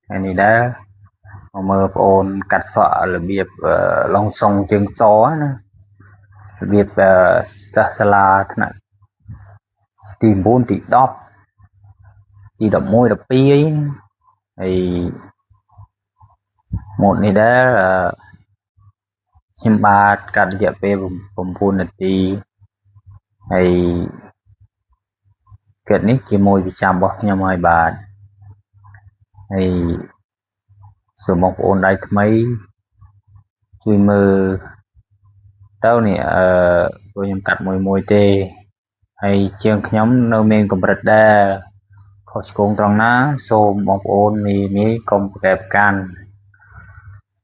ថ្ងៃនេះដែរមកមើលប្អូនកាត់សក់របៀបឡុងសុងជើងសណារបៀបសិស្សសាលាថ្នាក់ទី9ទី10ទី11 12អីហើយម៉ូតនេះដែរខ្ញុំបាទកាត់រយៈពេល9នាទីហើយគិតនេះជាមួយប្រចាំរបស់ខ្ញុំហើយបាទហើយសូមបងប្អូនដៃថ្មីជួយមើលទៅនេះអឺព្រោះខ្ញុំកាត់មួយមួយទេហើយជាងខ្ញុំនៅមានកម្រិតដែរខុសឆ្គងត្រង់ណាសូមបងប្អូនមីមីកុំប្រកែកកាន់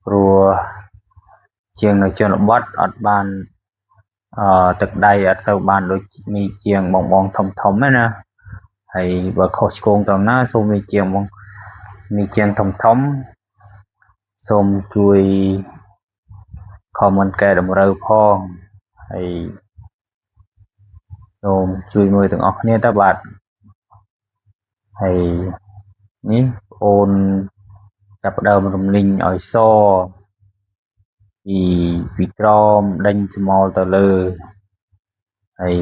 ព្រោះជាងនៅជនបទអត់បានអឺទឹកដៃអត់សូវបានដូចមីជាងបងបងធំធំទេណាហើយបើខុសឆ្គងត្រង់ណាសូមមីជាងបងមីជាងធំធំសូមជួយ comment កែតម្រូវផងហើយសូមជួយមើលទាំងអស់គ្នាតើបាទហើយនេះអូនចាប់ផ្ដើមរំលីងឲ្យសពីពីក្រមដេញស្មោលទៅលើហើយ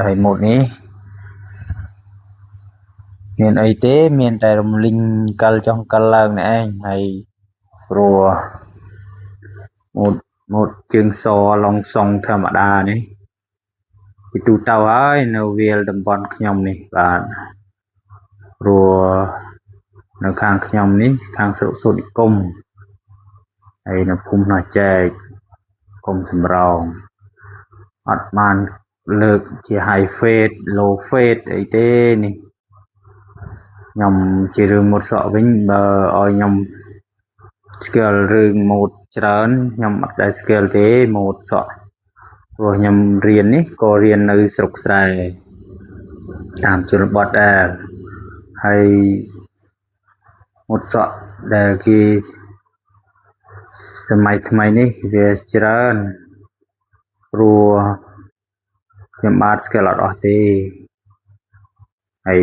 ហើយម៉ូតនេះមានអីទេមានតែរំលីងកិលចុងកិលឡើងនេះឯងហើយព្រោះម៉ូតម៉ូតជើងសឡុងសុងធម្មតានេះពីទូទៅហើយនៅវាលតំបន់ខ្ញុំនេះបាទព្រោះនៅខាងខ្ញុំនេះខាងស្រុកសូត្រនិគមហើយនៅភូមិណោះចែកគុំសំរងអត់បានលើកជា high fade low fade អីទេនេះខ្ញុំជារឿងម៉ូតសក់វិញបើឲ្យខ្ញុំស្គាល់រឿងម៉ូតច្រើនខ្ញុំអត់ដែលស្គាល់ទេម៉ូតសក់ព្រោះខ្ញុំរៀននេះក៏រៀននៅស្រុកស្រែតាមជនបទដែរហើយម៉ូតសក់ដែលគេសម័យថ្មីនេះវាច្រើនព្រោះខ្ញុំបាទស្គាល់អត់អស់ទេហើយ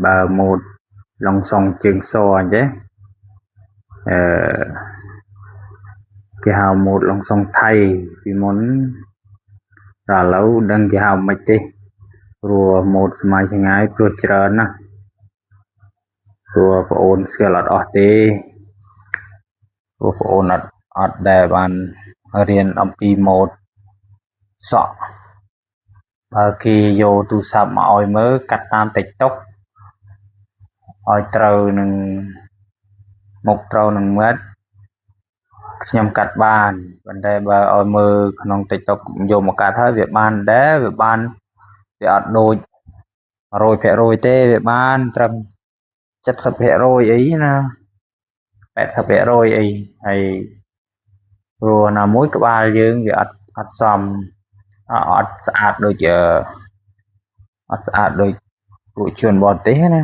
បើម៉ូតឡុងសុងជើងសអញ្ចឹងអឺគេហៅម៉ូតឡុងសុងថៃពីមុនដល់ឥឡូវដឹងគេហៅមិនទេព្រោះម៉ូតសម័យសងាយព្រោះច្រើនណាស់ព្រោះប្អូនស្គាល់អត់អស់ទេព្រោះប្អូនអត់អត់ដែលបានរៀនអំពីម៉ូតសក់បើគេយកទូរស័ព្ទមកឲ្យមើលកាត់តាម TikTok ឲ្យត្រូវនឹងមុខត្រូវនឹងមាត់ខ្ញុំកាត់បានប៉ុន្តែបើឲ្យមើលក្នុង TikTok យកមកកាត់ហើយវាបានដែរវាបានវាអត់ដូច100%ទេវាបានត្រឹម70%អីណា80%អីហើយព្រោះណាមួយក្បាលយើងវាអត់អត់សមអត់ស្អាតដូចអត់ស្អាតដូចពួកជនបរទេសណា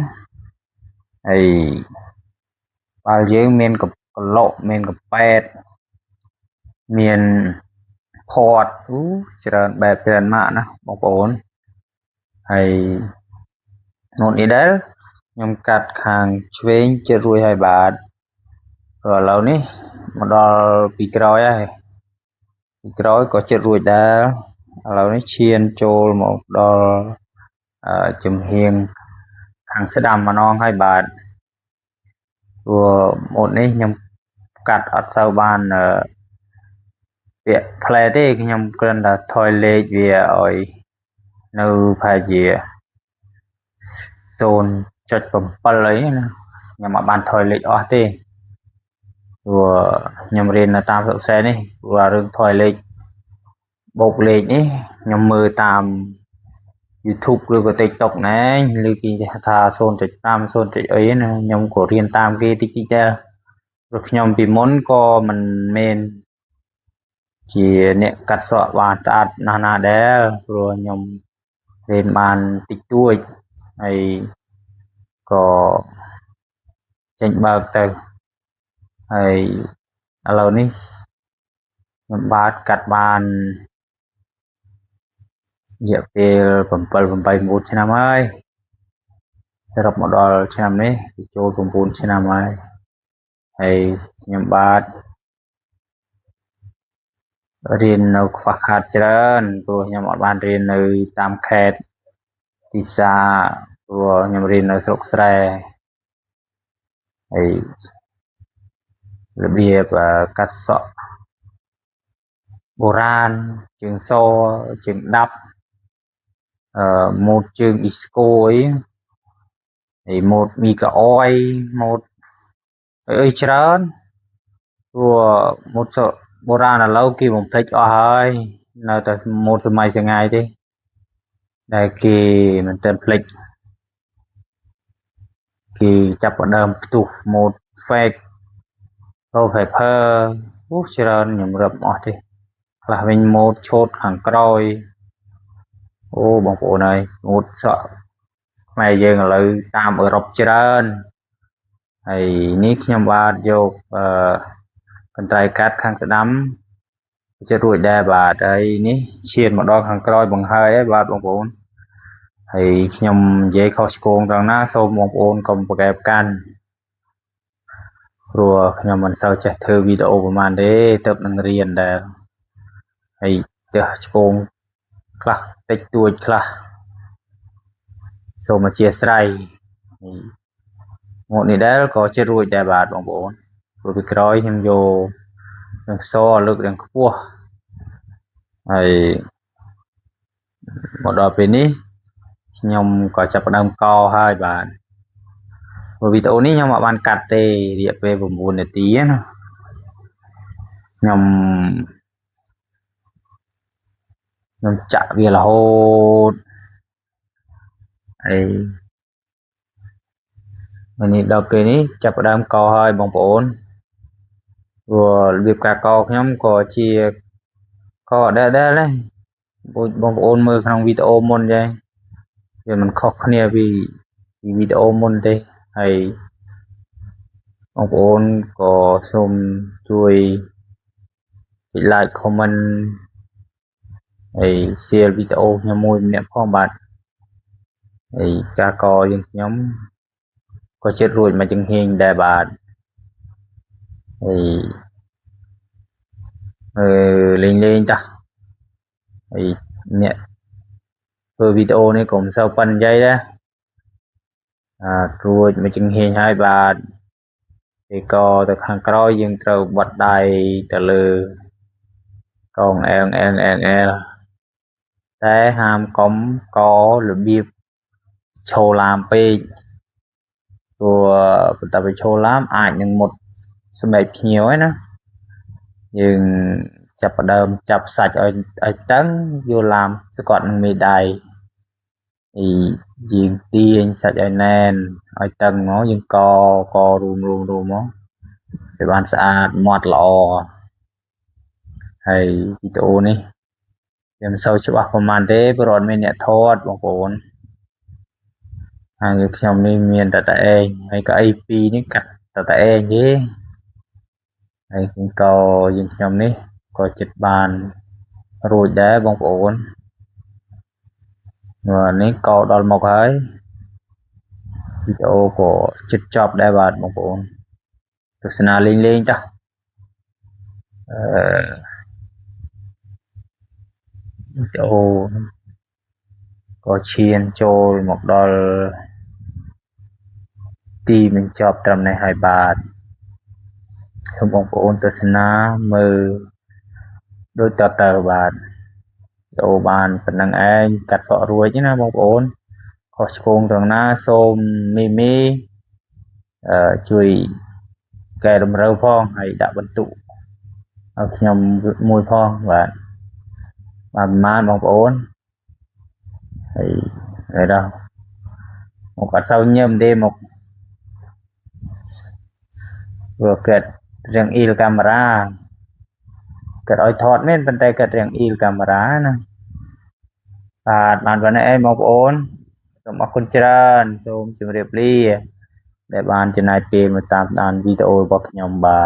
ហើយក្បាលយើងមានកឡុកមានកប៉ែតមានផតអូច្រើនបែបច្រើនម៉ាកណាបងប្អូនហើយនូននេះដែរខ្ញុំកាត់ខាងឆ្វេងជិតរួចហើយបាទព្រោះឥឡូវនេះមកដល់ពីក្រោយហើយពីក្រោយក៏ជិតរួចដែរឥឡូវនេះឈានចូលមកដល់ចំហៀងខាងស្ដាំម្ដងហើយបាទព្រោះម៉ូតនេះខ្ញុំកាត់អត់សូវបានពាក់ផ្លែទេខ្ញុំគ្រាន់តែថយលេខវាឲ្យនៅប្រហែលជា0.7អីណាខ្ញុំអត់បានថយលេខអស់ទេព្រោះខ្ញុំរៀននៅតាមស្រុកស្រែនេះព្រោះរឿងថយលេខបូកលេខនេះខ្ញុំមើលតាម YouTube ឬក៏ TikTok ណែឬគេថា0.5 0. អីណាខ្ញុំក៏រៀនតាមគេតិចតិចដែរព្រោះខ្ញុំពីមុនក៏មិនមែនជាអ្នកកាត់សក់បានស្អាតណាស់ណាដែរព្រោះខ្ញុំរៀនបានតិចតួចហើយក៏ចេញបើកទៅហើយឥឡូវនេះខ្ញុំបាទកាត់បានរយៈពេល7 8 9ឆ្នាំហើយ សរុបមកដល់ឆ្នាំនេះវាចូល9ឆ្នាំហើយហើយខ្ញុំបាទរៀននៅខ្វះខាតច្រើនព្រោះខ្ញុំអត់បានរៀននៅតាមខេត្តទីផ្សារព្រោះខ្ញុំរៀននៅស្រុកស្រែហើយរបៀបកាត់សក់បុរាណជើងសជើងដាប់ម៉ូតជើងឌីស្កូអីហើយម៉ូតមីកាអយម៉ូតអីច្រើនព្រោះម៉ូតសក់បុរាណឥឡូវគេបំភ្លេចអស់ហើយនៅតែម៉ូតសម័យសងៃទេដែលគេមិនទាន់ភ្លេចគេចាប់ផ្ដើមផ្ទុះម៉ូត fake wallpaper អូច្រើនខ្ញុំរាប់អស់ទេខ្លះវិញម៉ូតឆូតខាងក្រោយអូបងប្អូនអើយម៉ូតសក់ខ្មែរយើងឥឡូវតាមអឺរ៉ុបច្រើនហើយនេះខ្ញុំបាទយកអឺកន្ត្រៃកាត់ខាងស្ដាំជិតរួចដែរបាទហើយនេះឈានមកដល់ខាងក្រោយបង្ហើយហើយបាទបងប្អូនហើយខ្ញុំនិយាយខុសឆ្គងត្រង់ណាសូមបងប្អូនកុំប្រកែកកាន់ព្រោះខ្ញុំមិនសូវចេះធ្វើវីដេអូប្រហែលទេទៅនឹងរៀនដែរហើយទះឆ្គងខ្លះតិចតួចខ្លះសូមអធិស្ឋានម៉ូតនេះដែរក៏ជិតរួចដែរបាទបងប្អូនព្រោះពីក្រោយខ្ញុំយកនឹងសលើករាងខ្ពស់ហើយមកដល់ពេលនេះខ្ញុំក៏ចាប់ផ្ដើមកហើយបាទវីដេអូនេះខ្ញុំអត់បានកាត់ទេរយៈពេល9នាទីណាខ្ញុំខ្ញុំចាក់វារហូតហើយនេះដល់ពេលនេះចាប់ផ្ដើមកហើយបងប្អូនព្រោះរបៀបការកខ្ញុំក៏ជាកដែរដែរដែរបងប្អូនមើលក្នុងវីដេអូមុនចឹងវាមិនខុសគ្នាពីវីដេអូមុនទេហើយបងប្អូនក៏សូមជួយចុច like comment ហើយ share វីដេអូខ្ញុំមួយម្នាក់ផងបាទហើយការកយើងខ្ញុំក៏ជិតរួចមកចំហៀងដែរបាទហើយអឺលេងលេងតាហើយអ្នកធ្វើវីដេអូនេះក៏មិនសូវប៉ិននិយាយដែរអារួចមកចំហៀងហើយបាទពេលកទៅខាងក្រោយយើងត្រូវបត់ដៃទៅលើកងអែងអែងអែងអែលតែហាមកុំករបៀបឈោឡាមពេកព្រោះបន្ទាប់ពីឈោឡាមអាចនឹងមុតសម្រាប់ភ្ញៀវឯណាយើងចាប់ផ្ដើមចាប់សាច់ឲ្យឲ្យតឹងយកឡាមស្កត់នឹងមេដៃហើយយើងទាញសាច់ឲ្យណែនឲ្យតឹងមកយើងកករួមរួមរួមមកឲ្យបានស្អាតម៉ត់ល្អហើយវីដេអូនេះវាមិនសូវច្បាស់ប្រហែលទេព្រោះអត់មានអ្នកថតបងប្អូនហើយខ្ញុំនេះមានតែតែឯងហើយកៅអីពីរនេះកាត់តែតែឯងទេហើយកយើងខ្ញុំនេះក៏ចិត្តបានរួចដែរបងប្អូននេះកដល់មកហើយវីដេអូក៏ចិត្តចប់ដែរបាទបងប្អូនទស្សនាលេងលេងតោះអឺវីដេអូក៏ឈានចូលមកដល់ទីបញ្ចប់ត្រឹមនេះហើយបាទសូមបងប្អូនទស្សនាមើលដូចតទៅបាទចូលបានប៉ុណ្្នឹងឯងកាត់សក់រួចណាបងប្អូនខុសឆ្គងត្រង់ណាសូមមីមីអឺជួយកែតម្រូវផងហើយដាក់បន្ទុកឲ្យខ្ញុំមួយផងបាទបាទប្រហែលបងប្អូនហើយហើយដល់មកអត់សូវញឹមទេមកព្រោះគាត់រៀងអ៊ីលកាមេរ៉ាគាត់ឲ្យថតមែនប៉ុន្តែគាត់រៀងអ៊ីលកាមេរ៉ាណាបាទបានប៉ុណ្ណេះឯងបងប្អូនសូមអរគុណច្រើនសូមជម្រាបលាដែលបានចំណាយពេលមកតាមដានវីដេអូរបស់ខ្ញុំបាទ។